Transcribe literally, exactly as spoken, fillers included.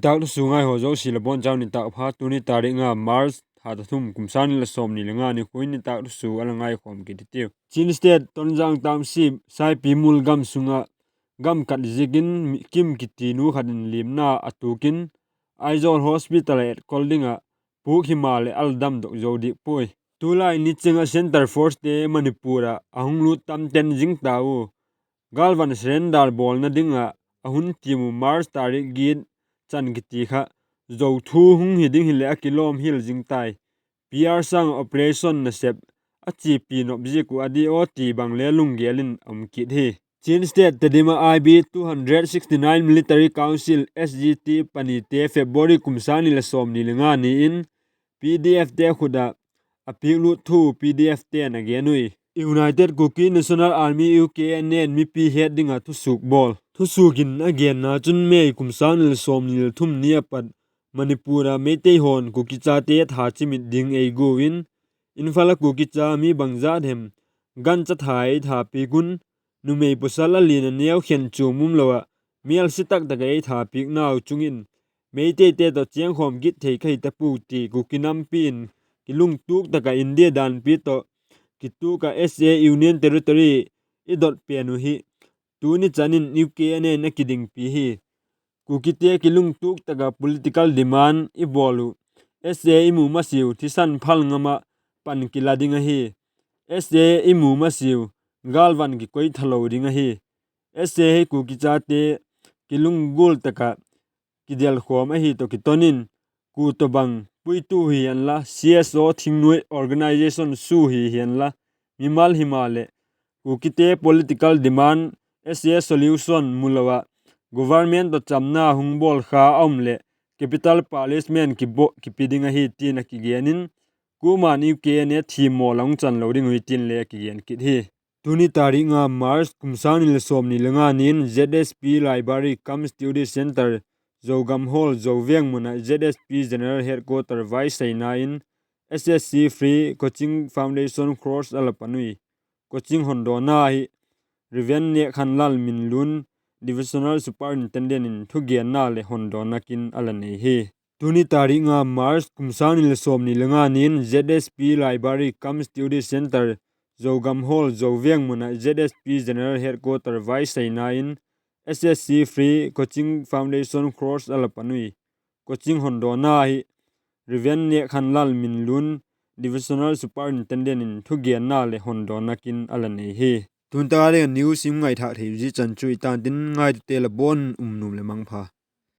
Nitâk thusuak ngai haw zosia la bawn chau nitâk pha. Tuni tarik nga March tha thum kum sâng ni le sawmni le nga nikhua in nitâk thusuak a la ngaikhawm kit hitiu. Chin State Tonzang Township Saipimul gam sung ah gam kat ziakin kim kiti nu khat in liamna a tuak in Aizawl Hospital ah etkol ding ah puk himaleh a la damdok zo dik puai. Tulai ni cheng ah Centre Forcete Manipur ah a hung lût tam ten zing ta u. Gâlvan surrender bawlna ding ah a hun tiam uh March tarik giat chan kiti kha zo thu hung hi ding hileh a kilawm hial zing tai. PR sâng operation nasep a chiapi nop ziak uh a di aw ti bang le lunggel in a um kit hi. Chin State Tedim ah IB two hundred sixty-nine Military Council, SGT panite February kum sâng ni le sawmni le nga ni in PDFte khut ah a piak lut thu PDFte'n a gen ui. United Kuki National Army, UKNA in mipi het ding ah thusuak bawl. Thusuak in a genna chun May kum sâng ni le sawmni le thum ni a pat Manipur ah Meitei haw'n Kuki chate tha chimit ding ei guat in, Imphal ah Kuki cha mi bangzat hem gancha tha ei tha piak un, numei pawsal a lian a neu khen chuam umlo ah, mi alsi tak tak ah ei tha piaknau chung in Meiteite tawh chêngkhawm kit thei ka hi ta puau ti Kuki nampi in kilungtuak tak ah India danpi tawh kituak ah SA Union Territory i dot pen uh hi tuni chan in UKNA in a kidingpi hi. Kukite kilungtuak tak ah political demand i bawl uh, SA i mu masiau thisan phal ngam ah pan kila ding ahi. SA i mu masiau gâlvan kikoi thalo ding ahi. SA hi Kuki chate kilunggual tak ah kidelkhawm ahi tawh kiton in, kua tawhbang puitu hi henla, CSO thingnuai organisation su hi henla, mimal himaleh Kukite political demand, SA solution mulo ah government tawh chamna hung bawl kha a um leh capital punishment kipe ding ahi tin a kigen in, kuama'n UKNA thiammawl a hung chan lo ding ui tin le a kigen kit hi. Tuni tarik nga March kum sâng ni le sawmni le nga ni in ZSP Library cum Study Centre, Zogam Hall, Zoveng mun ah ZSP General Headquarter vaisaina in SSC Free Coaching Foundation course a la pan ui. Coaching hondawna hi Reverend Nekkhanlal Minlun, Divisional Superintendent in thugenna leh hondawna kin a la nei hi. Tuni tarik nga March kum sâng ni le sawmni le nga ni in ZSP Library cum Study Centre, Zogam Hall, Zoveng mun ah ZSP General Headquarter vaisaina in SSC Free Coaching Foundation course a la pan ui. Coaching hondawna hi Reverend Nekkhanlal Minlun, Divisional Superintendent in thugenna leh hondawna kin a la nei hi. Tun ta ding a news i ngaithâk thei zia chan chu i tan tin, ngaitute la bawn um nuam leh mangpha.